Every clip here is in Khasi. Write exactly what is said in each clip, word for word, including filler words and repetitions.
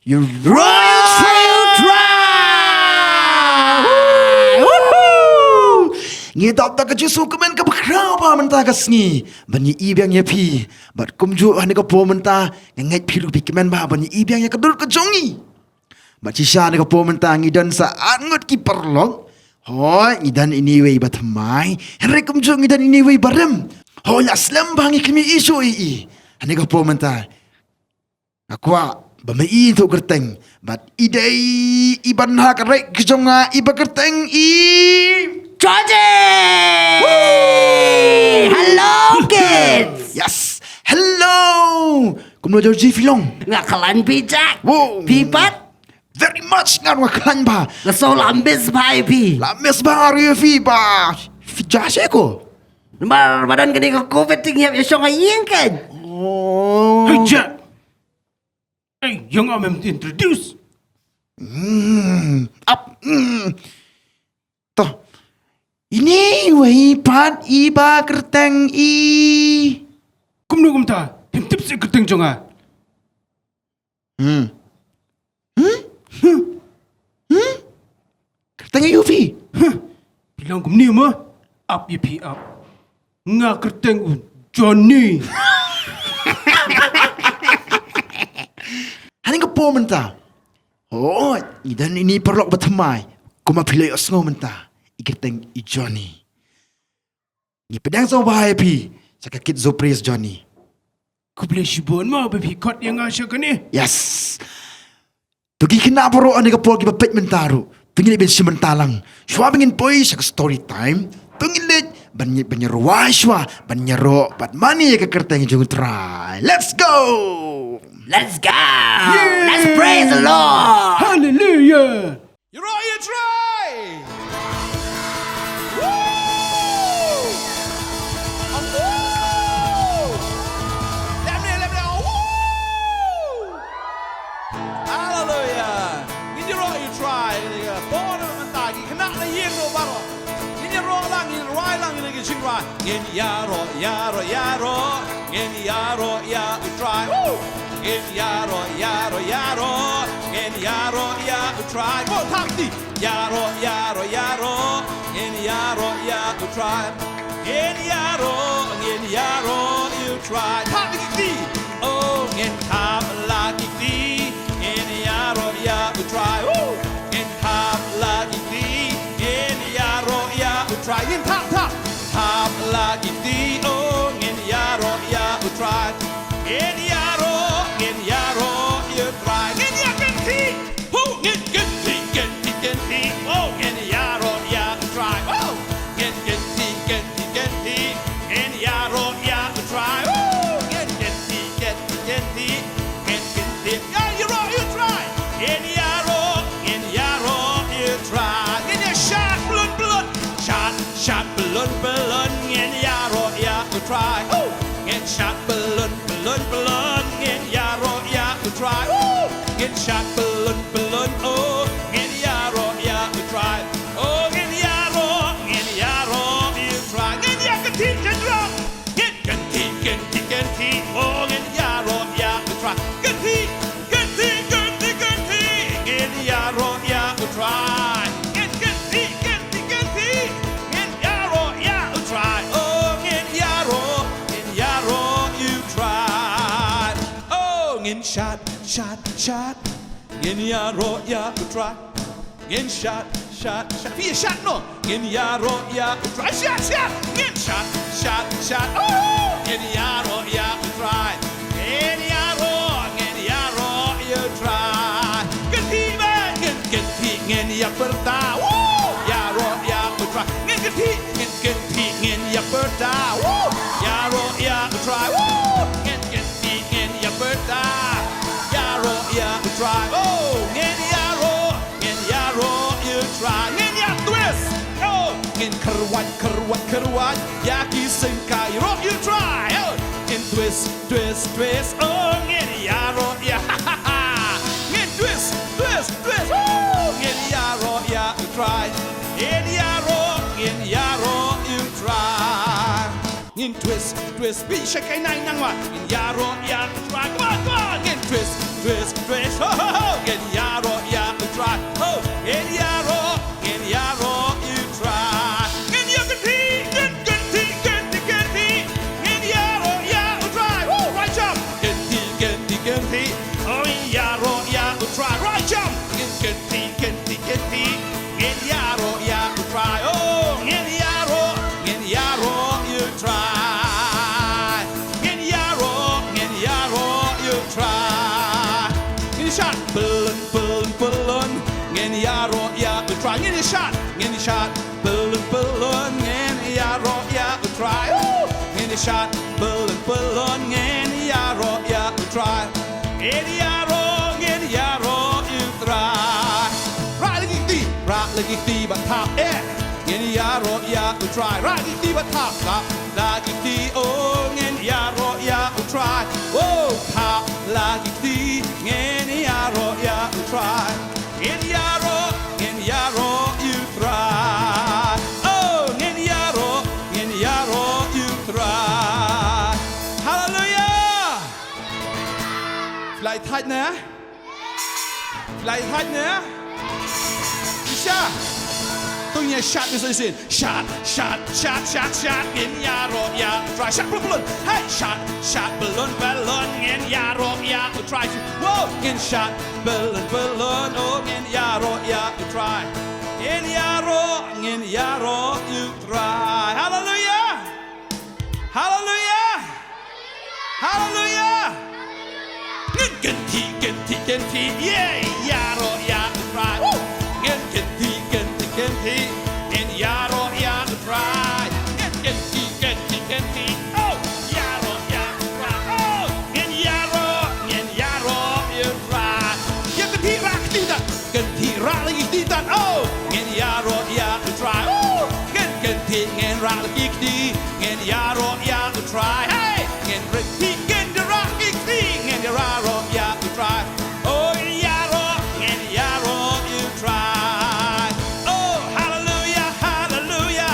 You royal try, you try. Woohoo! Ngi dap da ka jingsngewkmen kaba khraw bha mynta ka sngi ban ïa i biang ïa phi. Bad kumjuh ha kane ka por mynta nga ngeit phi ruh phi kmen bha ban ïa i biang ïa ka dur ka jong ngi. Bad shisha ha kane ka por mynta ngi don sa ar ngut ki paralok. Hooid, ngi don ine iwei ba thymmai. Hynrei kumjuh ngi don ine iwei ba rem. Hooid, la slem bha ngi khmih i shuh i i. Ha kane ka por mynta nga kwah ba ma i to kyrteng bad i dei i ban ha ka rek ka jong nga i ba kyrteng i Georgie! Woo! Hello, kids! Yes! Hello! Kumno Georgie phi long? Nga khlaiñ phi Jack. Wow! Phi pat? Very much nga ruh nga khlaiñ bha. Nga sngew la miss bha ïa phi. La miss bha ruh ïa phi ba. Phi ja sha ko? Namar ba don kane ka covid te ngi hap ïa shong ha ïing kan. Oh. Hey Jack. Hey, ïa nga mem introduce. Hmm. Ap. Hmm. To. Ine iwei pat i ba kyrteng i. Kumno kumta? Phim tip shuh kyrteng jong nga. Hmm. Hmm? Hmm? Hmm? Kyrteng aïu phi? Huh. Phi long kumne mo? Ap ïa phi ap. Nga kyrteng u Johnny. Ha kane ka por mynta. Hooid, ngi don ine i paralok ba thymmai. Kumba phi la ïohsngew mynta. I kyrteng i Johnny. Ngi pdiang sngewbha ïa phi sha ka Kids Zone Praise Johnny. Khublei shibun mo ba phi khot ïa nga sha kane. Yes. To ki khynnah baroh ha kane ka por kiba peit mynta ruh. To ngin ïa ban shim bynta lang. Shuwa ba ngin poi sha ka story time. To ngin leit ban ïa, ban ïa rwai shuwa ban ïaroh bad mane ïa ka kyrteng jong U Trai. Let's go. Let's go. Yay! Let's praise the Lord. Hallelujah. Ïaroh ïa U Trai! Woo! Woo! Lem ne, lem ne, woo! Hallelujah! Ngin ïaroh ïa U Trai, ïa, bun na mynta, ki khynnah na ïing ruh baroh. Ngin ïaroh lang, ngin rwai lang, ngin ïa ki jingrwai. Ngin ïaroh, ïaroh, ïaroh. Ngin ïaroh ïa U Trai. Woo! Ngin ïaroh, ïaroh, ïaroh. Ngin ïaroh ïa U Trai. Mo thang ti. Ïaroh, ïaroh, ïaroh. Ngin ïaroh ïa U Trai. Ngin ïaroh, ngin ïaroh ïa U Trai. Thang ti. Oh, ngin thap la ki kti. Ngin ïaroh ïa U Trai. Woo! Ngin thap la ki kti. Ngin ïaroh ïa U Trai. Ngin thap, thap. Thap la ki kti, oh, ngin ïaroh ïa U Trai. Ngin ïaroh, ngin ïaroh ïa U Trai. Ngin ïa kynti. Hu, ngin kynti, kynti, kynti. Oh, ngin ïaroh ïa U Trai. Oh, ngin kynti, kynti, kynti. Ngin ïaroh ïa U Trai. Oh, ngin kynti, kynti, kynti. Ngin kynti. Ïa, ïaroh ïa U Trai. Ngin ïaroh, ngin ïaroh ïa U Trai. Ngin ïa shad pyllun pyllun. Shad, shad pyllun pyllun. Ngin ïaroh ïa U Trai. Woo! Ngin shad pyllun pyllun pyllun. Ngin ïaroh ïa U Trai. Woo! Ngin shad pyllun pyllun. Oh, ngin ïaroh ïa U Trai. Oh, ngin ïaroh, ngin ïaroh ïa U Trai. Ngin ïa kynti kynrong. Ngin kynti, kynti, kynti, oh, ngin ïaroh ïa U Trai. Kynti, kynti, kynti, kynti, ngin ïaroh ïa U Trai. Ngin kynti, kynti, kynti, ngin ïaroh ïa U Trai. Oh, ngin ïaroh, ngin ïaroh ïa U Trai. Oh, ngin shad, shad, shad. Ngin ïaroh ïa U Trai. Ngin shad, shad, shad. Phi shad noh. Ngin ïaroh ïa U Trai. Shad, shad. Ngin shad, shad, shad. Oh! Ngin ïaroh ïa U Trai. Ngin ïaroh, ngin ïaroh ïa U Trai. Kynti bha, ngin kynti, ngin ïa pyrta. Woo! Ïaroh ïa U Trai. Ngin kynti, ngin kynti, ngin ïa pyrta. Woo! Ïaroh ïa U Trai. Woo! Ngin kynti, ngin ïa pyrta. Ïaroh ïa U Trai. Oh, ngin ïaroh. Ngin ïaroh ïa U Trai. Ngin ïa twist. Oh, ngin kyrwat, kyrwat, kyrwat. Ïa ki syngkai ïaroh ïa U Trai. Oh, ngin twist, twist, twist. Oh, ngin ïaroh ïa. Ngin twist, twist, twist. Oh, ngin ïaroh ïa U Trai. Ngin ïaroh, ngin ïaroh ïa U Trai. Ngin twist, twist, bit shakai nai nang wa. Ngin ïaroh ïa U Trai. Come on, come on. Ngin twist, Twist, twist, ho, ho, ho. Ngin ïaroh ïa U Trai. Ho, ngin ïaroh, ngin ïaroh ïa U Trai. Ngin ïa kynthih, ngin kynthih, kynthih, kynthih. Ngin ïaroh ïa U Trai. Woo, right jump. Kynthih, kynthih, kynthih. Oh, ngin ïaroh ïa U Trai. Right jump. Ngin kynthih, kynthih, kynthih. Ngin ïaroh ïa U Trai. Oh, ngin ïaroh, ngin ïaroh ïa U Trai. Ngin ïaroh, ngin ïaroh ïa U Trai. Ngin shad, pyllun, pyllun, pyllun. Ngin ïaroh ïa U Trai. Ngin shad, ngin shad, pyllun, pyllun. Ngin ïaroh ïa U Trai. Woo! Ngin shad, pyllun, pyllun. Ngin ïaroh ïa U Trai. Ngin ïaroh, ngin ïaroh ïa U Trai. Rah la ki kti, rah la ki kti bad thap, eh. Ngin ïaroh ïa U Trai. Rah ki kti bad thap, thap la ki kti, oh, ngin ïaroh ïa U Trai. Oh, thap la ki kti, ngin ïaroh ïa U Trai. Ngin ïaroh, ngin ïaroh ïa U Trai. Oh, ngin ïaroh, ngin ïaroh ïa U Trai. Haleluia. Phi la ïa thait ne? Phi la ïa thait ne? Isha. To ngin ïa shad, ngin ïa shad. Shad, shad, shad, shad, shad. Ngin ïaroh ïa U Trai. Shad pyllun pyllun. Hey, shad, shad pyllun pyllun. Ngin ïaroh ïa U Trai. Wow, ngin shad pyllun pyllun. Oh, ngin ïaroh ïa U Trai. Ngin ïaroh, ngin ïaroh ïa U Trai. Haleluia. Haleluia. Haleluia. Ngin kynthih, kynthih, kynthih. Yay. Ïaroh ïa U Trai. Woo. Ngin kynthih, kynthih, kynthih. Ngin ïaroh ïa U Trai. Ngin kynthih, kynthih, kynthih. Oh. Ïaroh ïa U Trai. Oh. Ngin ïaroh, ngin ïaroh ïa U Trai. Ïa kynthih, rah kti tat. Kynthih, rah la ki kti tat. Oh, ngin ïaroh ïa U Trai. Oh, ngin kynthih, ngin rah la ki kti. Ngin ïaroh ïa U Trai. Hey, ngin kynthih, ngin rah la ki kti. Ngin ïaroh ïa U Trai. Oh, ngin ïaroh, ngin ïaroh ïa U Trai. Oh, haleluia, haleluia.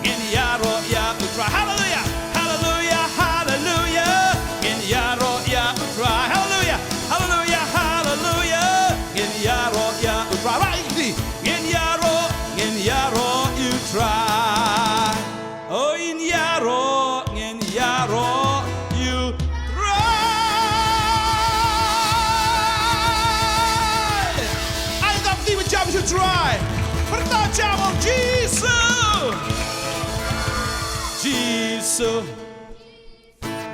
Ngin ïaroh ïa U Trai. Haleluia. Haleluia. Haleluia. Ngin ïaroh ïa U Trai. Haleluia. Haleluia. Haleluia. Ngin ïaroh ïa U Trai. Rah ïa ki kti. Ngin ïaroh. Ngin ïaroh ïa U Trai. Oh, ngin ïaroh. Ngin ïaroh ïa U Trai. Ai, dap di ba jam ïa U Trai. Pyrta jam, oh Jisu. Jisu,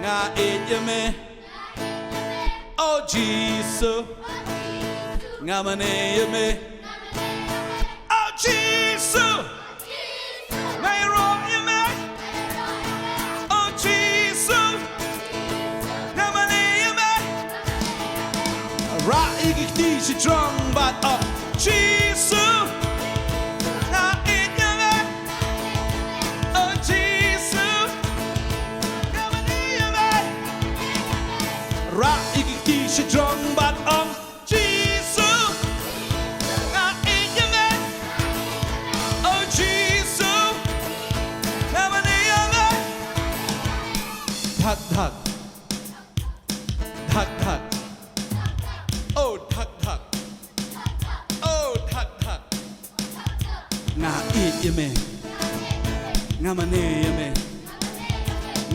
nga ïeit ïa me. Oh Jisu, nga mane ïa me. Oh Jisu, nga ïaroh ïa me. Oh Jisu, nga mane ïa me. Rah ïa ki kti shajrong bad ong, Jisu, nga ïeit ïa me. Oh Jisu, nga mane ïa me. Rah ïa ki kti shajrong bad ong, Jisu, nga ïeit ïa me. Oh Jisu, nga mane ïa me. Dhak dhak. Dhak dhak. Oh dhak dhak. Oh dhak dhak. Nga ïeit ïa me. Nga mane ïa me.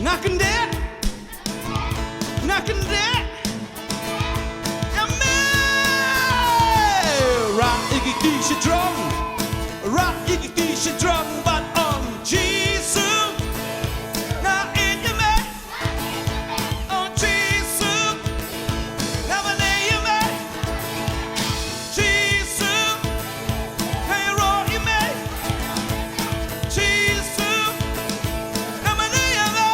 Nga kyndit. Nga kyndit ïa me. Rah ïa ki kti shajrong. Rah ïa ki kti shajrong bad ong, Jisu, nga ïeit ïa me. Oh Jisu, nga mane ïa me. Jisu, nga ïaroh ïa me. Jisu, nga mane ïa me.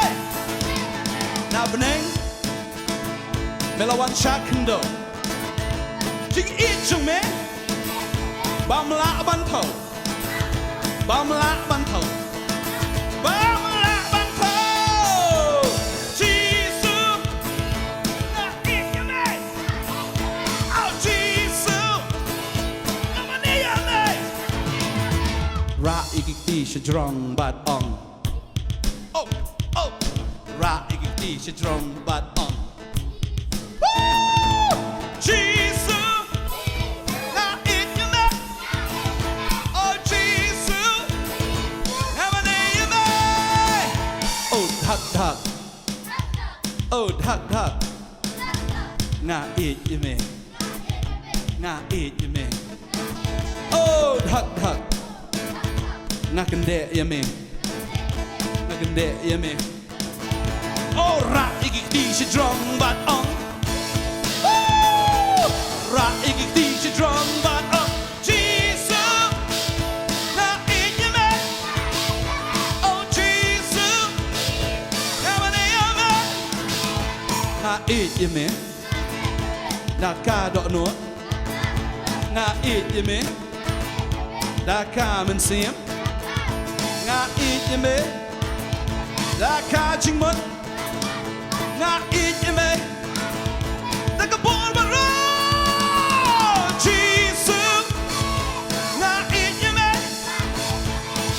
Na bneng me la wan sha khyndew. Jingïeit jong me bym lah ban thew. Bym lah ban thew. Bym lah ban thew. Jisu, nga ïeit ïa me. Oh Jisu, nga mane ïa me. Rah ïa ki kti shajrong bad ong. Oh, oh. Rah ïa ki kti shajrong bad ong. Woo! Jisu. Dhak dhak. Oh, dhak dhak. Nga ïeit ïa me. Nga ïeit ïa me. Oh, dhak dhak. Nga kyndeh ïa me. Nga kyndeh ïa me. Oh, rah ïa ki kti shajrong bad ong. Oh, rah ïa ki kti shajrong bad ong. Jisu, nga ïeit ïa me. Oh Jisu, nga mane ïa me. Nga ïeit ïa me. Da ka dohnud. Nga ïeit ïa me. Da ka mynsiem. Nga ïeit ïa me. Da ka jingmut. Nga ïeit ïa me. Da ka bor baroh. Jisu. Nga ïeit ïa me.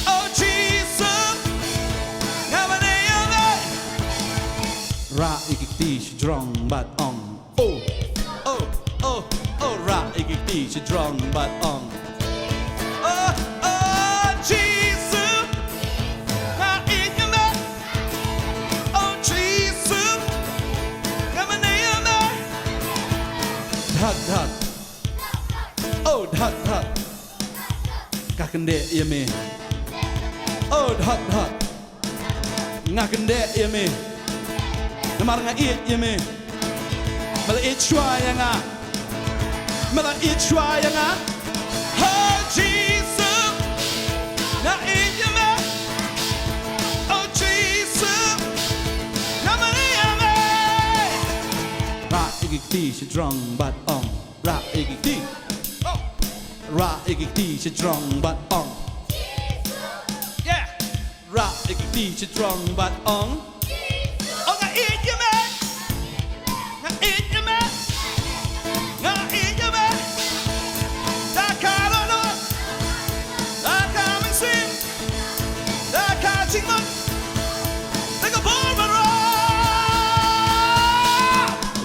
Oh Jisu. Nga mane ïa me. Rah ïa ki kti shajrong bad ong. Oh, oh, oh, oh, rah ïa ki kti shajrong bad ong. Oh, oh, Jisu. Nga ïeit ïa me. Oh Jisu, nga mane ïa me. Dhak dhak. Oh, dhak dhak. Ka kyndeh ïa me. Oh, dhak dhak. Nga kyndeh ïa me. Namar nga ïeit ïa me. Me la ïeit shuwa ïa nga. Me la ïeit shuwa ïa nga. Oh Jisu, nga ïeit ïa me. Oh Jisu, nga mane ïa me. Rah ïa ki kti shajrong bad ong. Rah ïa ki kti. Oh. Rah ïa ki kti shajrong bad ong. Yeah. Rah ïa ki kti shajrong bad ong. Oh, nga ïeit ïa me. Nga ïeit ïa me. Nga ïeit ïa me. Da ka dohnud. Da ka mynsiem. Da ka jingmut. Da ka bor baroh.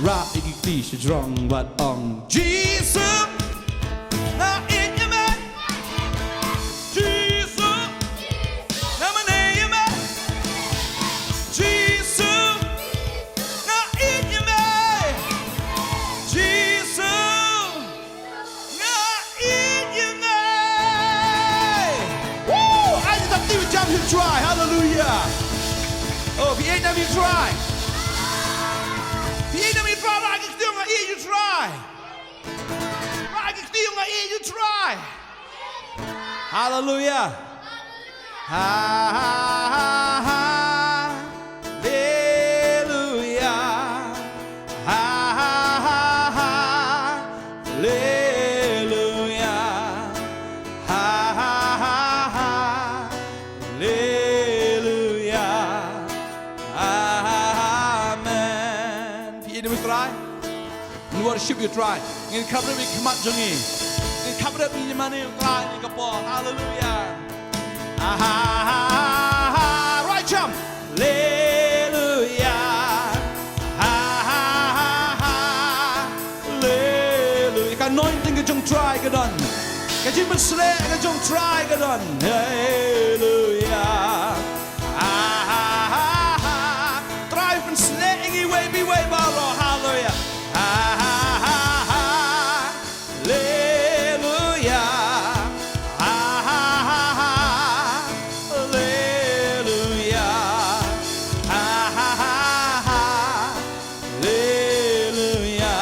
Rah ïa ki kti shajrong bad ong. Jisu. Nga ïeit ïa me. Jisu. Nga mane ïa me. Jisu. Nga ïeit ïa me. Jisu. Nga ïeit ïa me. Woo! Ai, ta ti jam hi trai. Hallelujah. Oh, phi ïeit ne em hi trai? Phi ïeit ne em hi trai? Rah ïa ki kti ong nga ïeit ïa u trai. Rah ïa ki kti ong nga ïeit ïa u trai. Hallelujah. Ha, ha, ha, ha. Hallelujah. Ha, ha, ha, ha. Hallelujah. Ha, ha, ha, ha. Hallelujah. Amen. Phi ïeit ne em hi trai? Ngin worship ïa u Trai. Ngin khapdep ïa ki khmat jong ngi. Ngin khapdep ïa ki mane u Trai ïa ka por. Hallelujah. Aha, aha, aha, aha. Right jump. Hallelujah. Aha, aha, aha. Hallelujah. Ka anointing ka jong u Trai ka don. Ka jingpynshlur ka jong u Trai ka don. Hallelujah. Trai pynsleh ïa ngi iwei pa iwei baroh. Haleluia. Haleluia. Haleluia. Haleluia.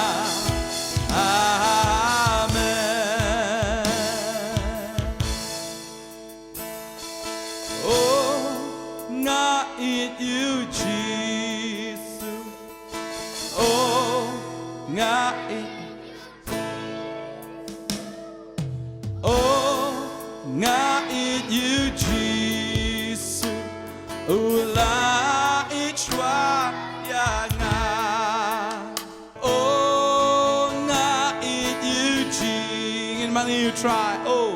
Amen. Oh, nga ïeit ïa u Jisu. Oh, nga ïeit. Oh, nga ïeit ïa u Jisu. U la ïeit shuwa ïa nga. Oh, nga ïeit ïa u Ji-, ngin mane ïa u Trai. Oh,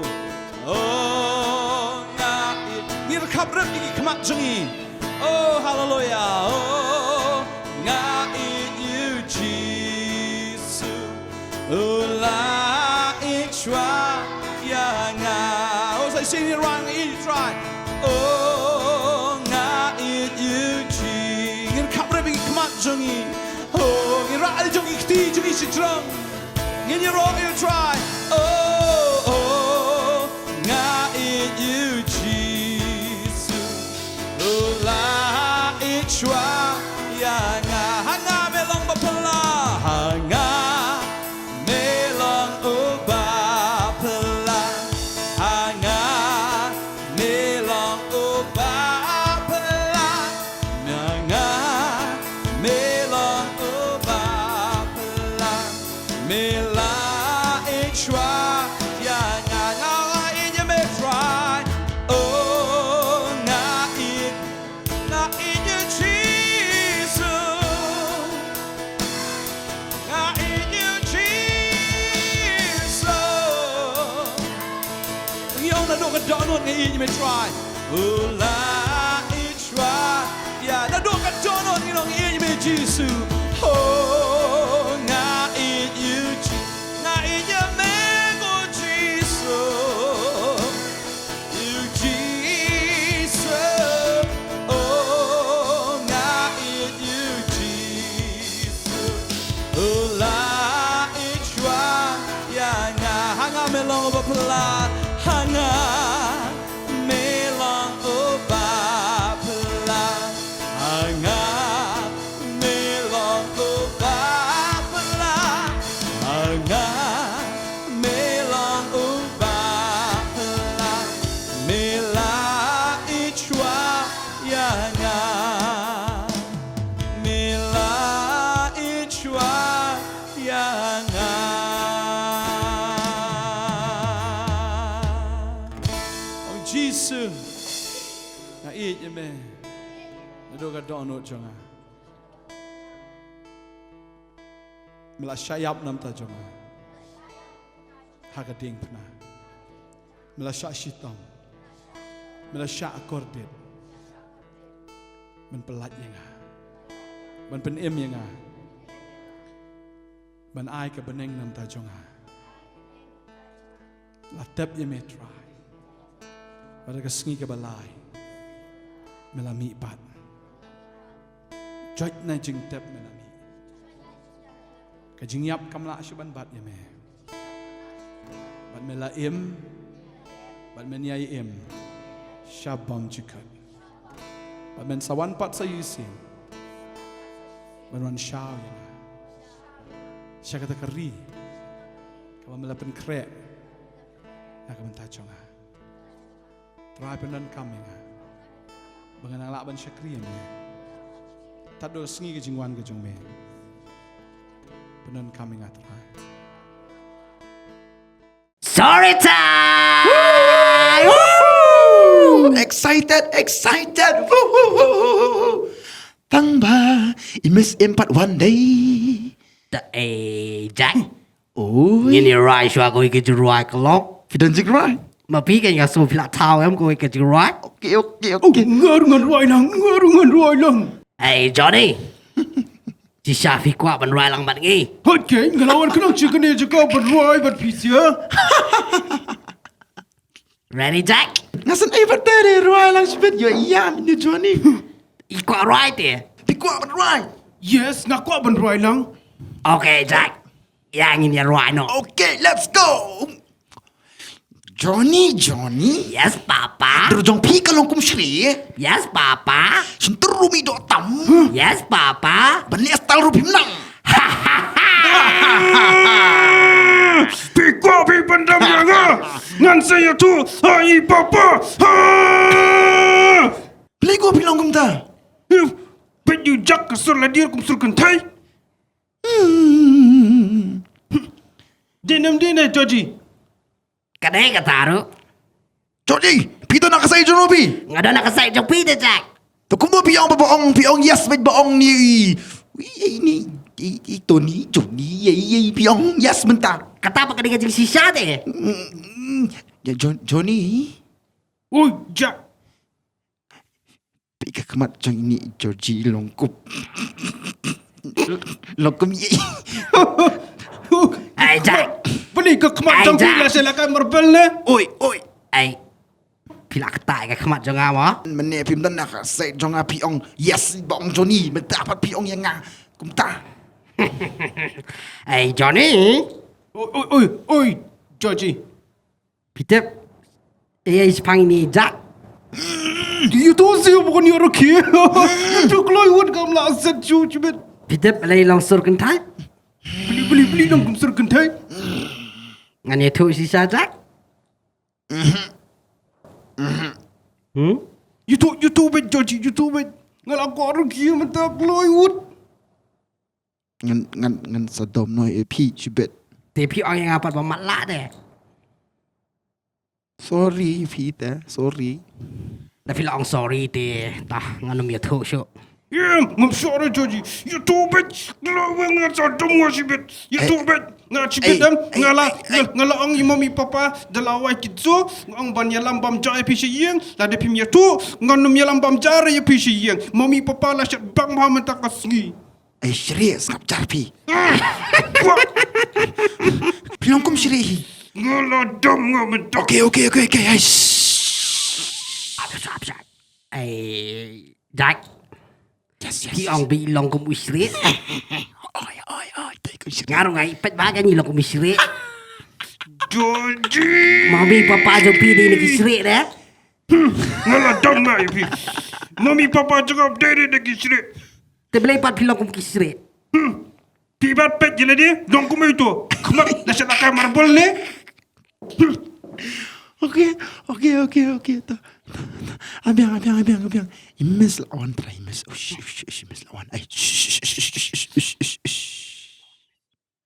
oh, nga ïeit. Ngin khapdep ïa ki khmat jong ngi. Oh, haleluia. Oh, nga ïeit ïa u Jisu. U la ïeit shuwa ïa nga. Oh, sa shisien ngin rwai, nga ïeit ïa u Trai. Oh, nga ïeit ïa u Ji- jong ngi. Oh, ngin rah ïa la jong ngi, kti jong ngi shajrong. Ngin ïaroh ïa u Trai. Oh, oh, nga ïeit ïa u Jisu. U la ïeit shuwa ïa nga. Ha nga me long ba phylla. Ha nga me long uba phylla. Ha nga me long uba phylla. Na nga me long uba phylla. Me la ïeit shuwa ïa nga. Nga ïeit ïa me Trai. Oh, nga ïeit, nga ïeit ïa u Jisu. Nga ïeit ïa u Jisu. Ngi ong naduh ka dohnud nga ïeit ïa me Trai. U la ïeit shuwa ïa. Naduh ka dohnud ngi ong nga ïeit ïa me Jisu. Oh, nga ïeit ïa u Ji-, nga ïeit ïa me ko Jisu. Ïa u Jisu, oh, nga ïeit ïa u Jisu. U la ïeit shuwa ïa nga. Ha nga me long uba phylla. Ha nga me long uba phylla. Ha nga me long uba phylla. Ha nga me long uba phylla. Me la ïeit shuwa ïa nga. Me la ïeit shuwa ïa nga. Ong Jisu, nga ïeit ïa me. Naduh ka dohnud jong nga. Me la shah ïap na ka bynta jong nga ha ka diengphna. Me la shah shitom. Me la shah kordit ban pyllait ïa nga, ban pynim ïa nga, ban ai ka bneng na ka bynta jong nga. La tep ïa me Trai. Bad ha ka sngi kaba lai me la mih pat. Joit na jingtep me la mih. Ka jingïap kam lah shuh ban bat ïa me. Bad me la im, bad men ïai im sha bymjukut. Bad men sa wan pat sa ïashem ban wan shaw ïa nga sha kata ka ri kaba me la pynkhreh na ka bynta jong nga. Trai, pyndonkam ïa nga ba ngan nang lah ban shakri ïa me tad haduh sngi ka jingwan ka jong me. Pyndonkam ïa nga Trai. Story time! Woo! Excited, excited. Woo, woo, woo, woo, woo. Tang ba i missed him pat one day. Ta, eh, Jack. Oi. Ngin ïa rwai shuwa kawei ka jingrwai ka long. Phi don jingrwai? Ma phi, ka nga sngew phi la thaw em kawei ka jingrwai. Okay, okay, okay. Nga ruh ngan rwai lang, nga ruh ngan rwai lang. Hey, Johnny. Shisha phi kwah ban rwai lang bad ngi? Hooid keiñ, nga la wan khnang shi kane jaka ban rwai bad phi sha. Ready, Jack? Nga sngewbha te re, rwai lang shibit ïa ïa mynne Johnny. I kwah rwai te? Phi kwah ban rwai? Yes, nga kwah ban rwai lang. Okay, Jack. Ïa ngin ïa rwai noh. Okay, let's go. Johnny, Johnny. Yes, Papa. Dur jong phi ka long kum shri. Yes, Papa. Shyntur ruh mih doh tam. Yes, Papa. Ban leh style ruh phim nang. Phi kwah phi pyndam ïa nga? Ngan sa ïathuh ha i Papa. Ha! Balei ko phi long kumta? Peit ïa u Jack, ka sur ladier kum sur kynthei. Hmm. Dei nam dei na Georgie. Ka dei kata ruh. Georgie, phi don na ka side jong phi? Nga don na ka side jong phi te Jack. To kumno phi ong ba, ba ong, phi ong yes bad ba ong ni. Ui, ni, i, i, Tony, Johnny, i, i, phi ong yes mynta. Kata ba ka dei ka jingshisha te. Mm, mm. Ya, John-, Johnny. Oi, Jack. Peit ka khmat jong ine i Georgie long kum, long kum ïa. Ai, Jack. Balei ka khmat jong phi la shu la kai marbel ne? Oi, oi. Ai. Phi la kata ka khmat jong nga mo. Mynne phim don na ka side jong nga phi ong yes ba ong Johnny mynta pat phi ong ïa nga. Kumta. Ei Johnny. Oi oi oi oi Georgie. Phi tip. Ei ei spang ni Jack. Ïa to shu bukon ïa rukhi. To kloi wut kam la set shu chibit. Phi tip lei long sur kynthai. Bli bli bli long kum sur kynthai. Ngan ïathuh shisha Jack. Hmm? Ïathuh ïathuh beit Georgie ïathuh beit. Nga la kwah rukhi mynta kloi wut. Ngan ngan ngan sa dom noh ïa phi shibit. Te phi ong ïa nga pat ba matlah de. Sorry phi te, sorry. Da phi la ong sorry te, ta ngan ym ïathuh shuh. Ïa, ngam shuh re Georgie. Ïathuh beit, la weng ngan sa dom nga shibit. Ïathuh beit, nga shibit em, nga la nga la ong ïa mommy papa da la wai kit so, nga ong ban ïalam bam ja ïa phi sha ïing, lada phim ïathuh ngan ym ïalam bam ja re ïa phi sha ïing. Mommy papa la shet bang bha mynta ka sngi. Ai shri sngap jar phi. Phi long kum shri hi. Nga la dam nga mynta. Okay okay okay okay. Ai. Ai Jack. Yes yes. Phi ong bi long kum u shri. Oi oi oi tai kum shri. Nga rung ai pet ba ka ni long kum u shri. Georgie. Mami papa jong phi dei na ki shri de. Nga la dam nga ïa phi. Mami papa jong nga dei dei na ki shri. Te balei pat phi long kum ki shri? Phi bat pet jiladi long kum ito. Khmat da sha da kai marbol ne. Okay okay okay okay. Abiang abiang abiang abiang. Imis lawan try imis. Ush ush ush imis lawan. Ai.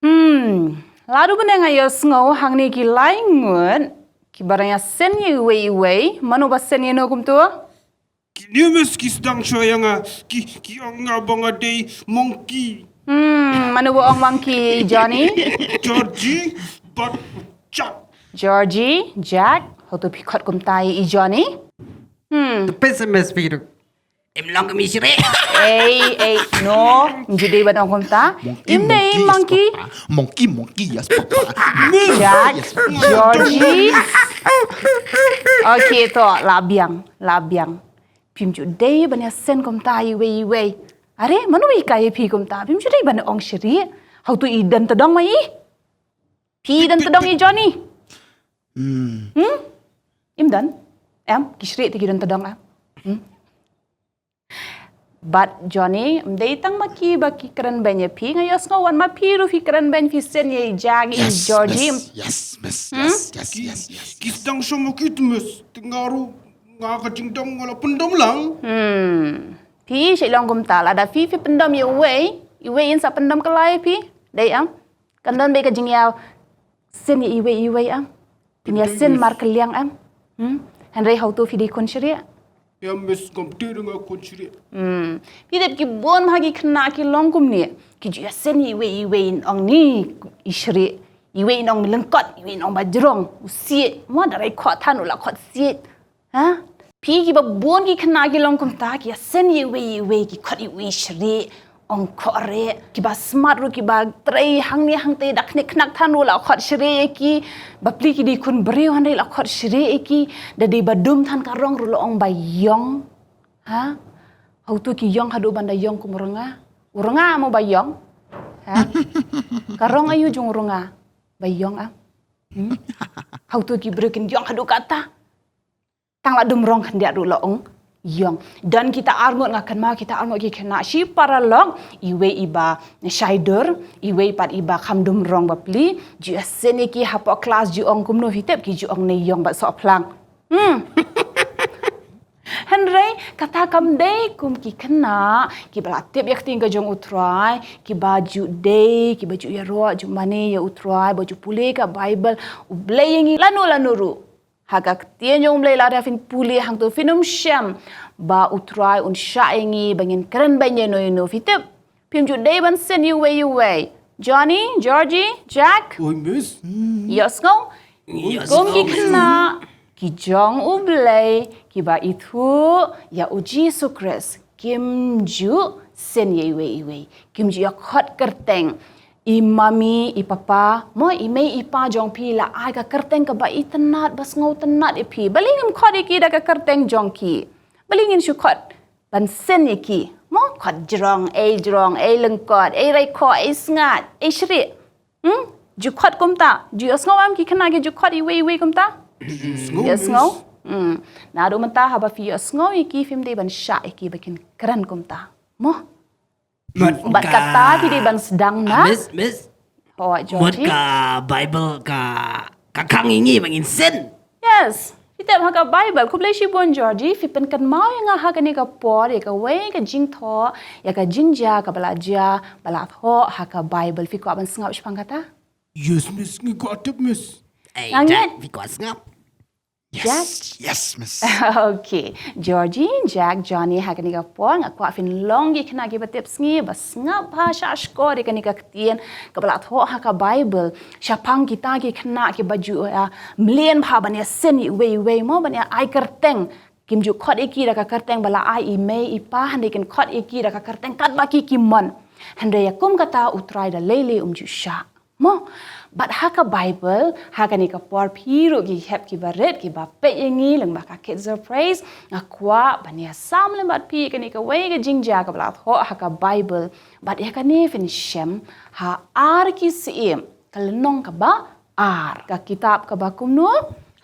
Hmm. Ladu bneng ayo sngew hangne ki lai ngut ki barang ïa sen ïa iwei iwei. Mano ba sen ïa no kumto? Ki nimis ki sdang shuwa ïa nga ki ki ong nga ba nga dei monkey. Hmm, mano ba ong monkey Johnny? Georgie, but Jack. Georgie, Jack, hotu pi khot kumta i Johnny. Hmm. The pessimist Peter. Im long kami shri. Ei ei no, judi ban ong kumta. Im dei monkey. Monkey monkey yes papa. Jack, Georgie. Okay to, labiang, labiang. Phim ju dei ban ïa sen kumta iwei iwei. Are mano i kai phi kumta phim ju dei ban ong shri. Hau tu i dan tadong mai. Phi dan tadong i Johnny. Hmm. Im dan. Em ki shri ti ki dan tadong ah. Hmm. But Johnny, mdei tang ma ki ba ki kren ben ïa phi nga ïa sngew wan ma phi ru phi kren ben phi sen ïa i Jack i Georgie. Yes, yes, yes, yes, yes. Ki dang shom ki tmes tngaru nga ka jingdom nga la pyndom lang. Hmm. Phi shi long kumta lada phi phi pyndom ïa uwei, iwei in sa pyndom ka lai phi. Dei am. Kan don bei ka jingïa sen ïa iwei iwei am. Phin ïa sen mar kylliang am. Hmm. Hynrei hau tu phi dei khun shrieh. Ïa miss ngam tip nga khun shrieh. Hmm. Phi dep ki bun ha ki khynnah ki long kumne. Ki ju ïa sen iwei iwei in ong ni i shrieh. Iwei in ong mi lyngkot, iwei in ong ba jrong. U siej. Mo da rai khot than u la khot siej. Ha? Phi ki ba bun ki khynnah ki long kumta ki ïa sen iwei iwei ki khot iwei shrieh. Ong khot re ki ba smart ru ki ba trei hangne hangte da khnik khnak than u la khot shrieh ki. Ba pli ki dei khun briew hynrei la khot shrieh ki. Da dei ba dum than ka rong ru la ong ba ïong. Ha? Hau tu ki ïong haduh ban da ïong kum u rnga. U rnga mo ba ïong. Ha? Ka rong aïu jong u rnga. Ba ïong am. Hmm? Hau tu ki briew kin ïong haduh kata. Tang la dum rong khyndiat ruh la ong ïong. Don kita arngut nga kynmaw kita arngut ki khynnah shi paralok iwei iba shai dur iwei pat iba kham dum rong ba pli. Ju ïa sen ïa ki hapoh klas ju ong kumno phi tip ki ju ong ne ïong ba soh phlang. Hmm. Hynrei kata kam dei kum ki khynnah kiba la tip ïa ka ktien ka jong U Trai kiba ju dei kiba ju ïaroh ju mane ïa U Trai ba ju pule ka Baibl U Blei ïa ngi lano lano ruh. Ha ka ktien jong U Blei lada phin pule hangto phin ym shem ba U Trai un shah ïa ngi ba ngin kren beiñ ïano ïano phi tip. Phim ju dei ban send iwei iwei. Johnny, Georgie, Jack. Oi miss. Ïohsngew. Kum ki khynnah ki jong U Blei kiba ithuh ïa U Jisu Khrist kim ju send ïa iwei iwei. Kim ju ïa khot kyrteng. i mummy, i papa, mo, i mei i pa jong phi la ai ka kyrteng kaba itynnad, ba sngewtynnad ïa phi. Balei ngim khot ïa ki da ka kyrteng jong ki? Balei ngin shu khot ban syn ïa ki? Mo, khot jrong, ei jrong, ei lyngkot, ei raikhoh, ei sngat, ei shrieh. Hmm? Ju khot kumta. Ju ïohsngew em ki khynnah ki ju khot iwei iwei kumta? Ïohsngew. Hmm. Naduh mynta haba phi ïohsngew ïa ki, phim dei ban shah ïa ki ba kin kren kumta. Mo? Mut bad ka kata phi dei ban sdang na. Miss, miss. Hooid, mut Georgie. Ka Bible ka, ka khang ïa ngi ba ngin syn. Yes. Phi tip ha ka Bible, khublei shibun Georgie, phi pynkynmaw ïa nga ha kane ka por ïa kawei ka jingthoh, ïa ka jingjia kaba la jia, ba la thoh ha ka Bible. Phi kwah ban sngap shaphang kata? Yes, miss, ngi kwah tip, miss. Ei, Jack, phi kwah sngap? Yes. Jack? Yes, miss. Okay. Georgie, Jack, Johnny, ha kane ka por nga kwah phin long ki khynnah kiba tipsngi, ba sngap bha shah shkor ïa kane ka ktien kaba la thoh ha ka Bible. Shaphang kita ki khynnah kiba ju, ah, mlien bha ban ïa syn iwei iwei mo, ban ïa ai kyrteng. Kim ju khot ïa ki da ka kyrteng ba la ai i mei i pa, hynrei kin khot ïa ki da ka kyrteng katba ki ki mon. Hynrei ïa kum kata U Trai da lei lei um ju shah. Mo, bad ha ka Bible, ha kane ka por phi ruh ki hep kiba rit, kiba peit ïa ngi lyngba ka Kids of Praise, nga kwah ban ïa sam lem bad phi kane kawei ka jingjia kaba la thoh ha ka Bible. Bad ïa kane phin shem ha Ar Ki Syiem, ka lynnong kaba ar. Ka kitab kaba kumno?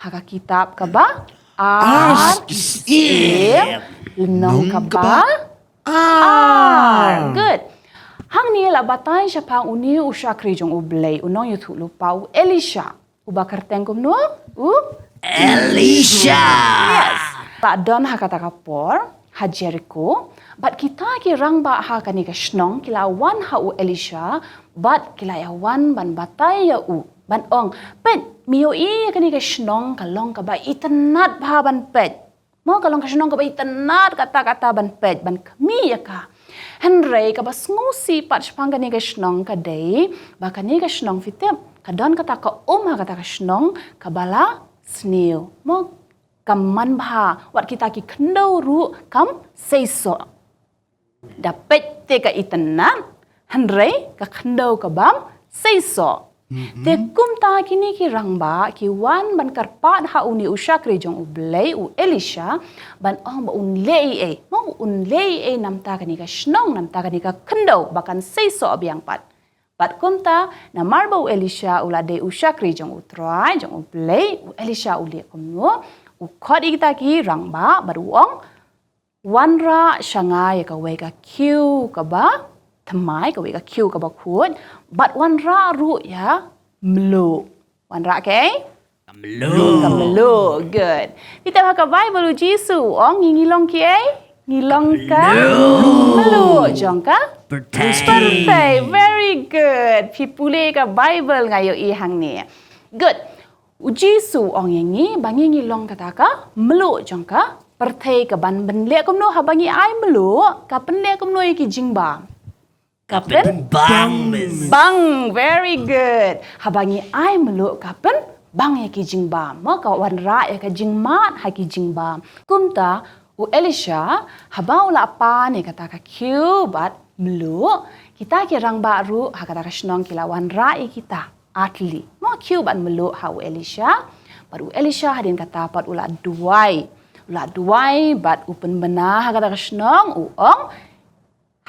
Ha ka kitab kaba Ar Ki Syiem, lynnong kaba ar. Good. Hangne la batai shaphang une u shakri jong U Blei, u nongïathuhlypa u Elisha. Uba kyrteng kumno? U Elisha. Yes. La don ha kata ka por ha Jericho, bad kita ki rangbah ha kane ka shnong ki la wan ha u Elisha, bad ki la ïa wan ban batai ïa u, ban ong, peit, me ïohi ïa kane ka shnong ka long kaba itynnad bha ban peit. Mo, ka long ka shnong kaba itynnad katta katta ban peit, ban khmih ïa ka. Hynrei kaba sngewsih pat shaphang kane ka shnong ka dei ba kane ka shnong, phi tip, ka don kata ka um ha kata ka shnong kaba la sniew. Mo, kam man bha, wat kita ki khyndew ruh kam seisoh. Da peit te ka itynnad, hynrei ka khyndew ka bym seisoh. Te kumta kine ki rangbah ki wan ban kyrpad ha une u shakri jong U Blei u Elisha, ban ong ba un leh ei ei, mo, un leh ei ei namta kane ka shnong, namta kane ka khyndew ba kan seisoh biang pat. Bad kumta, namar ba u Elisha u la dei u shakri jong U Trai, jong U Blei, u Elisha u leh kumno? U khot ïa kita ki rangbah bad u ong, wanrah sha nga ïa kawei ka khiew kaba thymmai, kawei ka khiew kaba khuid, bad wanrah ruh ïa mluh. Wanrah kaei? Ka mluh. Ka mluh, good. Phi tip ha ka Bible u Jisu u ong ngi, ngi long kiei? Ngi long ka mluh jong ka pyrthei. Pyrthei, very good. Phi pule ka Bible, nga ïohi hangne. Good. U Jisu u ong ïa ngi ba ngi, ngi long kata ka mluh jong ka pyrthei. Ka ban pynleh kumno haba ngi ai mluh, ka pynleh kumno ïa ki jingbam? Ka pynbang, miss. Bang, very good. Haba ngi ai mluh ka pynbang ïa ki jingbam. Mo, ka wanrah ïa ka jingmad ha ki jingbam. Kumta u Elisha haba u la pan ïa kata ka khiew bad mluh, kita ki rangbah ruh ha kata ka shnong ki la wanrah ïa kita. Ar tylli. Mo, khiew bad mluh ha u Elisha. Bad u Elisha hadien kata pat u la duwai. U la duwai bad u pynbna ha kata ka shnong, u ong,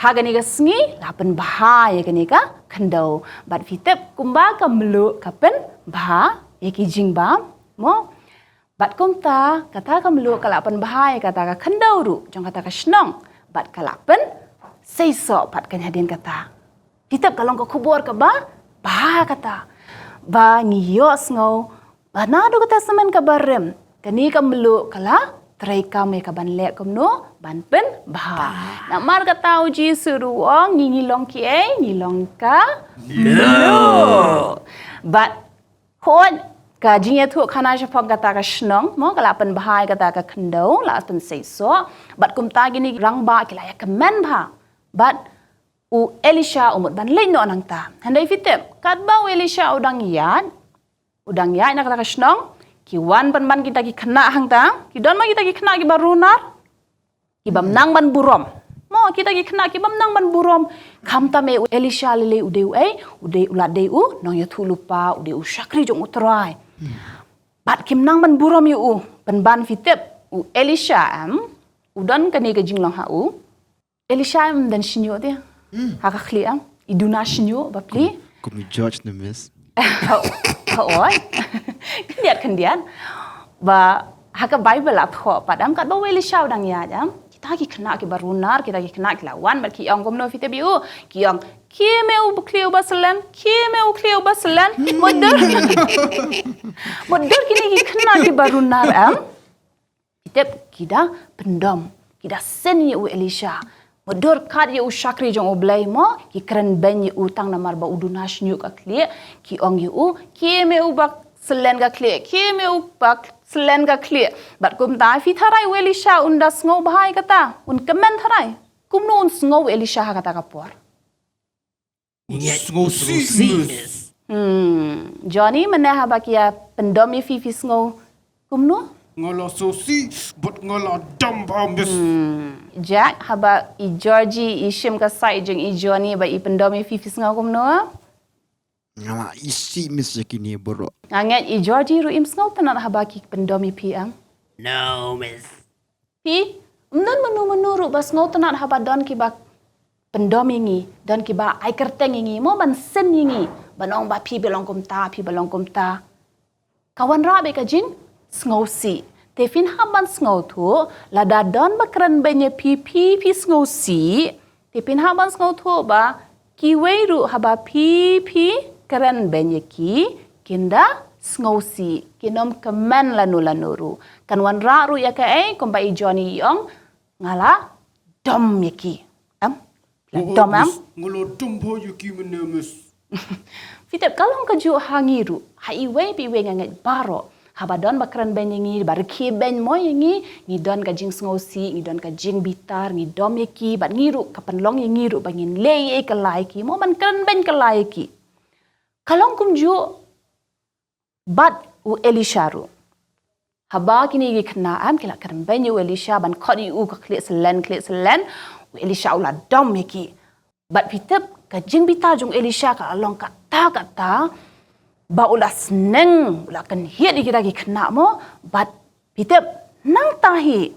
ha kane ka sngi la pynbha ïa kane ka khyndew. Bad phi tip kumba ka mluh ka pynbha ïa ki jingbam, mo? Bad kumta, kata ka mluh ka la pynbha ïa kata ka khyndew ruh jong kata ka shnong. Bad ka la pynseisoh pat kane hadien kata. Phi tip, ka long ka khubor kaba bha kata. Ba ngi ïohsngew ba naduh ka Testament kaba rim, kane ka mluh ka la treikam ïa ka ban leh kumno, ban pynbha. Namar kata u Jisu ruh u ong, ngi, ngi long kiei? Ngi long ka mluh. Bad Hooid, ka jingïathuhkhana shaphang kata ka shnong, mo, ka la pynbha ïa kata ka khyndew, la pynseisoh. Bad kumta kine ki rangbah ki la ïa kmen bha. Bad u Elisha u mut ban leit noh nangta. Hynrei phi tip, katba u Elisha u dang ïaid, u dang ïaid na kata ka shnong, ki wan pynban kita ki khynnah hangta, ki don ma kita ki khynnah kiba runar, ki bym nang ban burom. Mo, kita ki khynnah ki bym nang ban burom. Khamtam eh u Elisha lei lei u dei u ei, u dei u la dei u nongïathuhlypa, u dei u shakri jong u Trai. Bad kim nang ban burom ïa u, pynban phi tip, u Elisha em, u don kane ka jinglong ha u. Elisha em don shñiuh de. Ha ka khlieh em, i duna shñiuh bapli. Kum i George ne, miss. Hooid. Khyndiat khyndiat. Ba ha ka Bible la thoh pat em, katba u Elisha u dang ïaid em, kita ki khynnah kiba runar, kita ki khynnah ki la wan bad ki ong kumno phi tip ïa u, ki ong, khie me u khlieh uba slen, khie me u khlieh uba slen. Mutdur. Mutdur kine ki khynnah kiba runar em, phi tip, ki da pyndom, ki da syn ïa u Elisha. Mutdur kat ïa u shakri jong U Blei mo, ki kren beiñ ïa u tang namar ba u duna shñiuh ka khlieh, ki ong ïa u, khie me uba slen ka khlieh, khie me uba slen ka khlieh. Bad kumta phi tharai u Elisha un da sngew bha ïa kata, un kmen tharai. Kumno un sngew u Elisha ha kata ka por? Ngi sngew sih, miss. Hmm. Johnny, mynne haba ki ïa pyndom ïa phi, phi sngew kumno? Nga la sngewsih bad nga la dom bha, miss. Hmm. Jack, haba i Georgie i shim ka side jong i Johnny ba i pyndom ïa phi, phi sngew kumno? Nga la isih, miss, ïa kine baroh. Nga ngeit i Georgie ruh im sngewtynnat haba ki pyndom ïa phi, em? No, miss. Phi, ym don mano mano ruh ba sngewtynnat haba don kiba pyndom ïa ngi, don kiba ai kyrteng ïa ngi, mo, ban syn ïa ngi, ban ong ba phi ba long kumta, phi ba long kumta. Ka wanrah beit ka jingsngewsih. Te phin hap ban sngewthuh, lada don ba kren beiñ ïa phi, phi, phi sngewsih, te phin hap ban sngewthuh ba kiwei ruh haba phi, phi kren beiñ ïa ki, kin da sngewsih, kin ym kmen lano lano ruh. Kan wanrah ruh ïa kaei, kumba i Johnny i ong, nga la dom ïa ki. Em? La dom, em? Miss, nga la dom bha ïa ki mynne, miss. Phi tip, ka long kajuh ha ngi ruh, ha iwei pa iwei, nga ngeit baroh. Haba don ba kren beiñ ïa ngi, ba rkhie beiñ mo ïa ngi, ngi don ka jingsngewsih, ngi don ka jingbitar, ngi dom ïa ki, bad ngi ruh, ka pynlong ïa ngi ruh ba ngin leh ei ei kylla ïa ki, mo, ban kren beiñ kylla ïa ki. Ka long kumjuh bad u Elisha ruh. Haba kine ki khynnah, em, ki la kren beiñ ïa u Elisha ban khot ïa u ka khlieh slen, khlieh slen, u Elisha u la dom ïa ki. Bad phi tip, ka jingbitar jong u Elisha ka la long katta katta, ba u la sneng, u la kynhied ïa kita ki khynnah mo, bad phi tip, nangta hi,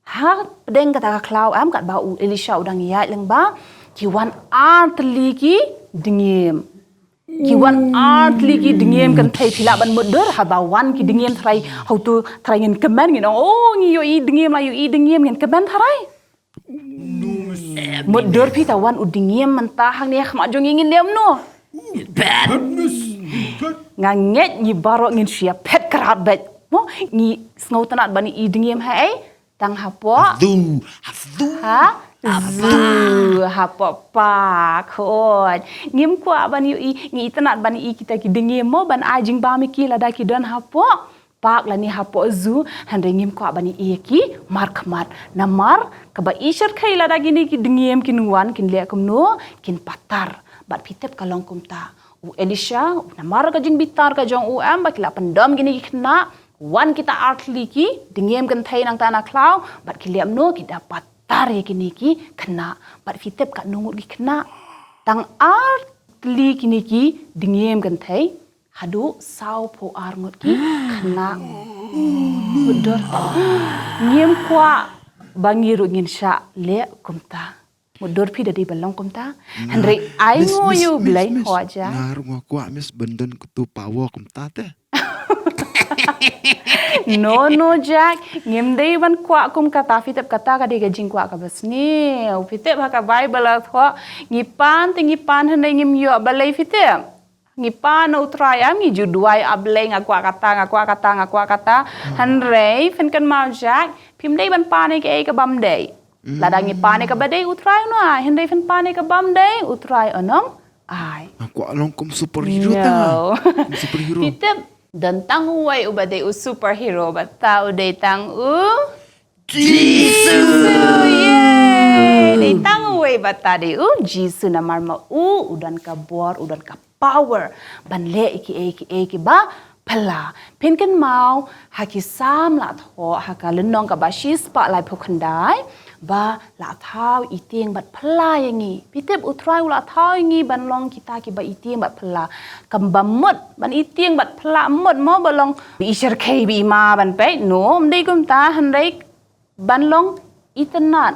hapdeng kata ka khlaw, em, katba u Elisha u dang ïaid lyngba, ki wan artylli ki dngiem. Ki wan artylli ki dngiem kynthei. Phi lah ban mutdur, haba wan ki dngiem tharai, hato tharai ngin kmen, ngin ong, oh, ngi ïohi dngiem, la ïohi dngiem, ngin kmen tharai. Mutdur phi, ta wan u dngiem mynta hangne ha khmat jong ngi, ngin leh kumno? Nga ngeit ngi baroh ngin shu ïa phet krap beit. Mo, ngi sngewtynnat ban ïohi dngiem haei? Tang hapoh. Zoo. Zoo. Ha? Zoo. Hapoh park. Hooid. Ngim kwah ban ïohi, ngi itynnat ban ïohi kita ki dngiem mo, ban ai jingbam ïa ki lada ki don hapoh park lane hapoh zoo, hynrei ngim kwah ban ïohi ïa ki markhmat. Namar kaba i shyrkhei, lada kine ki dngiem kin wan, kin leh kumno, kin patar. Bad phi tip, ka long kumta. U Elisha, namar ka jingbitar ka jong u, em, ba ki la pyndom kine ki khynnah, wan kita artylli ki dngiem kynthei nangta na khlaw, bad ki leh kumno, ki da patar ïa kine ki khynnah. Bad phi tip, katno ngut ki khynnah? Tang artylli kine ki dngiem kynthei, haduh sawphew ar ngut ki khynnah. Mutdur. Ngim kwah ba ngi ruh ngin shah leh kumta. Mutdur phi, da dei ba long kumta. Hynrei ai nguh ïa U Blei, hooid, Jack. Nga ruh nga kwah, miss, ban don kato power kumta te. No, no, Jack. Ngim dei ban kwah kum kata, phi tip, kata ka dei ka jingkwah kaba sniew. Phi tip, ha ka Bible la thoh, ngi pan te ngi pan, hynrei ngim ïoh balei, phi tip. Ngi pan na U Trai, em, ngi ju duwai, ah Blei, nga kwah kata, nga kwah kata, nga kwah kata. Hynrei phin kynmaw, Jack, phim dei ban pan ïa kaei ka bym dei. Lada ngi pan ïa kaba dei, U Trai un ai, hynrei phin pan ïa ka bym dei, U Trai un ym ai. Nga kwah long kum superhero ta. No. Kum superhero. Phi tip, don tang uwei uba dei u superhero, bad ta u dei tang u Jisu. Jisu, yay! Dei tang uwei, bad ta dei u Jisu, namar ma u, u don ka bor, u don ka power ban leh ïa kiei kiei kiba phylla. Phin kynmaw, ha ki Salm la thoh, ha ka lynnong kaba shispah laiphew khyndai, ba la thaw itieng bad phylla ïa ngi. Phi tip, U Trai u la thaw ïa ngi ban long kita kiba itieng bad phylla. Kam ba mut ban itieng bad phylla, mut mo ba long i shyrkhei ba i ma ban peit, no, ym dei kumta, hynrei ban long itynnad,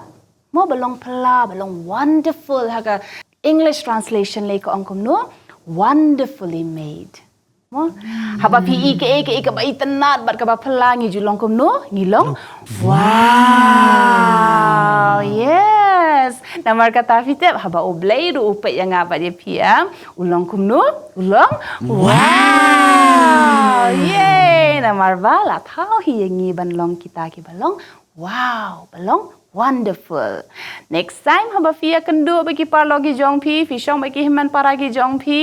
mo, ba long phylla, ba long wonderful. Ha ka English translation lei ka ong kumno? Wonderfully made. Mo? Haba phi i kaei kaei kaba itynnad bad kaba phylla, ngi ju long kumno? Ngi long, wow. Yes. Namar kata, phi tip, haba U Blei ruh u peit ïa nga bad ïa phi, em, u long kumno? U long, wow. Yay. Namar ba la thaw hi ïa ngi ban long kita kiba long, wow, ba long wonderful. Next time haba phi ïakynduh bad ki paralok ki jong phi, phi shong bad ki hynmen para ki jong phi,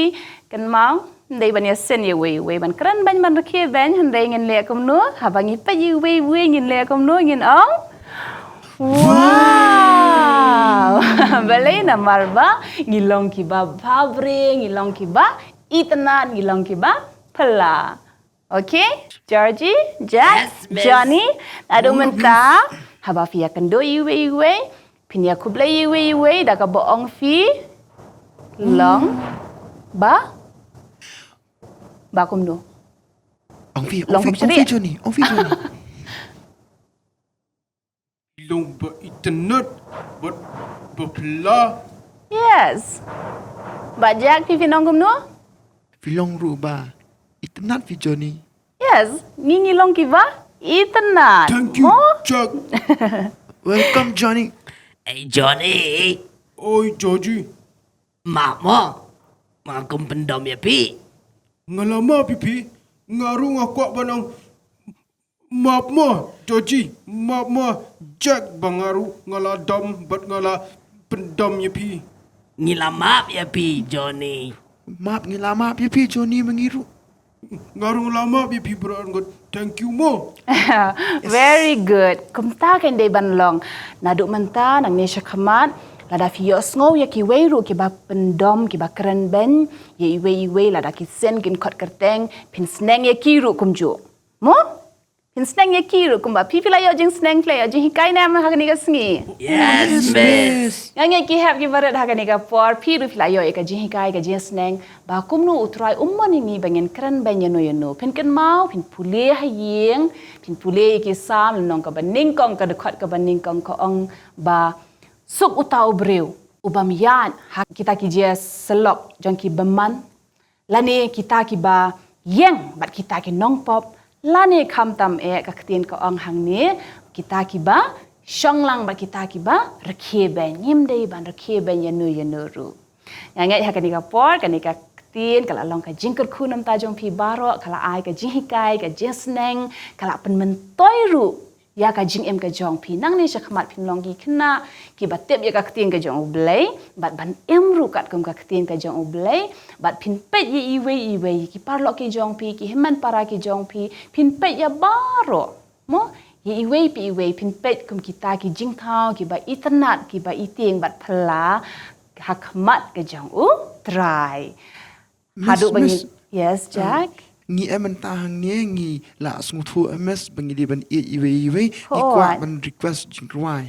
kynmaw, ym dei ban ïaseng ïa uwei uwei ban kren beiñ, ban rkhie beiñ, hynrei ngin leh kumno? Haba ngi peit ïa uwei uwei, ngin leh kumno? Ngin ong, wow. Balei? Namar ba ngi long kiba bhabriew, ngi long kiba itynnad, ngi long kiba phylla. Okay, Georgie, Jack, yes, Miss. Johnny, naduh mynta, haba phi ïakynduh ïa uwei uwei, phin ïakhublei ïa uwei uwei da kaba ong phi long ba, ba kumno? Ong phi, ong phi, ong phi, Johnny, ong phi, Johnny. Long ba itynnad bad ba phylla. Yes. Bad Jack, phi, phin ong kumno? Phi long ruh ba itynnad phi, Johnny. Yes, ngi, ngi long kiba itynnad. Thank you, Jack. Welcome, Johnny. Hey, Johnny. Oi, Georgie. Map mo. Ma kum pyndom ïa phi. Nga la map ïa phi. Nga ruh nga kwah ban ong map mo, Georgie, map mo, Jack, ba nga ruh nga la dom bad nga la pyndom ïa phi. Ngi la map ïa phi, Johnny. Map, ngi la map ïa phi, Johnny, ma ngi ruh. Nga ruh nga la map ïa phi, bro, ngut. Thank you mo. Very good. Kumta kan dei ban long. Naduh mynta nangne shakhmat, lada phi ïohsngew ïa kiwei ruh kiba pyndom, kiba kren beiñ ïa iwei iwei, lada ki seng kin khot kyrteng, phin sneng ïa ki ruh kumjuh. Mo? Phin sneng ïa ki ruh kumba phi, phi la ïoh jingsneng, phi la ïoh jinghikai ne em ha kane ka sngi? Yes, miss. Nga ngeit ki hep ki barit ha kane ka por, phi ruh phi la ïoh ïa ka jinghikai, ka jingsneng ba kumno U Trai um mon ïa ngi ba ngin kren beiñ ïano ïano. Phin kynmaw, phin pule ha ïing, phin pule ïa ki Salm, lynnong kaba nyngkong, ka dkhot kaba nyngkong ka ong ba suk uta u briew u bym ïaid ha kita ki jingsyllok jong ki bymman, lane kita kiba ïeng bad kita ki nongpop, lane khamtam eh, ka ktien ka ong hangne, kita kiba shong lang bad kita kiba rkhie beiñ, ngim dei ban rkhie beiñ ïano ïano ruh. Nga ngeit ha kane ka por, kane ka ktien ka la long ka jingkyrkhu na ka bynta jong phi baroh, ka la ai ka jinghikai, ka jingsneng, ka la pynmyntoi ruh ïa ka jingim ka jong phi. Nangne shakhmat phin long ki khynnah kiba tip ïa ka ktien ka jong U Blei, bad ban im ruh katkum ka ktien ka jong U Blei, bad phin peit ïa iwei iwei, ki paralok ki jong phi, ki hynmen para ki jong phi, phin peit ïa baroh. Mo, ïa iwei pa iwei, phin peit kum kita ki jingthaw kiba itynnad, kiba itieng bad phylla ha khmat ka jong U Trai. Miss, haduh ba ngi, miss. Yes, uh, Jack. Ngi em mynta hangne, ngi la sngewthuh, eh, miss, ba ngi dei ban ïeit iwei iwei. Ngi kwah ban request jingrwai.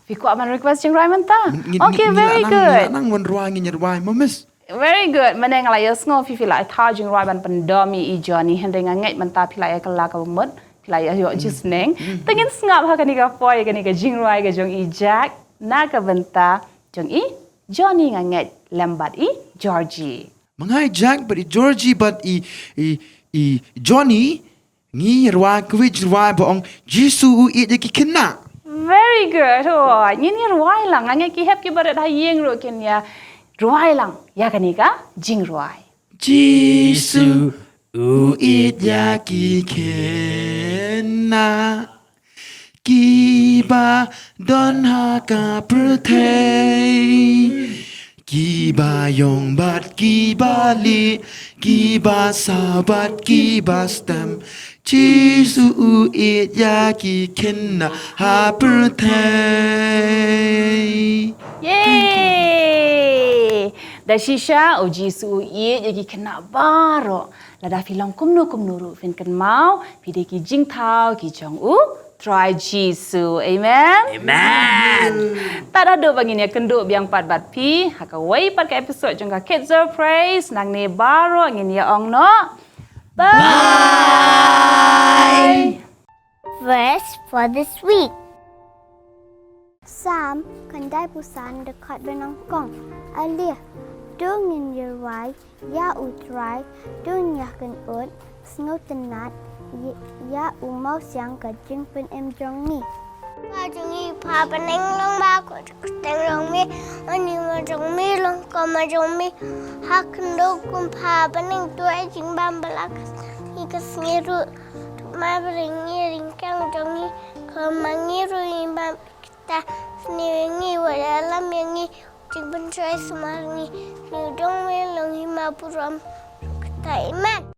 Phi kwah ban request jingrwai mynta? Okay, very good. Ngi la nang wan rwai, ngin ïa rwai mo, miss. Very good. Mynne nga la ïohsngew phi, phi la thaw jingrwai ban pyndom ïa i Johnny, hynrei nga ngeit mynta phi la ïa kylla ka mut, phi la ïa ïoh jingsneng. Te ngin sngap ha kane ka por ïa kane ka jingrwai ka jong i Jack na ka bynta jong i Johnny, nga ngeit lem bad i Georgie. Ma nga, i Jack bad i Georgie bad i, i, i Johnny, ngi rwai kawei ka jingrwai ba ong Jisu u ïeit ïa ki khynnah. Very good. Oh, ngin ïa rwai lang. Nga ngeit ki hep ki barit ha ïing ruh kin ïa rwai lang ïa kane ka jingrwai. Jisu u ïeit ïa ki khynnah kiba don ha ka pyrthei, kiba ïong bad kiba lieh, kiba saw bad kiba stem. Jisu u ïeit ïa ki khynnah ha pyrthei. Yay! Da shisha, u Jisu u ïeit ïa ki khynnah baroh. Lada phi long kumno kumno ruh, phin kynmaw phi dei ki jingthaw ki jong U Trai Jisu. Amen. Amen. Tad haduh ba ngin ïakynduh biang pat bad phi ha kawei pat ka episode jong ka Kids Praise, nangne baroh ngin ïa ong noh. Bye. Verse for this week. Psalm khyndai phew san, dkhot ba nyngkong. Ale, to ngin ïarwai ïa U Trai, to ngin ïakynduh, sngewtynnad ïa, ïa u mawsiang ka jingpynim jong ngi. Ba jong ngi pha bneng, long ba kyrteng jong me, wan ïing ma jong me long kum ma jong me ha khyndew kum pha bneng. To ai jingbam bylla ha ngi ka sngi ruh. To ai ba ngi ryngkang jong ngi, kumba ngi ruh ngi bam ïa kita. Sniew ïa ngi, wat ïalam ïa ngi, jingpynshoi sumar ngi. Sniew jong me long hima burom. Kata, amen.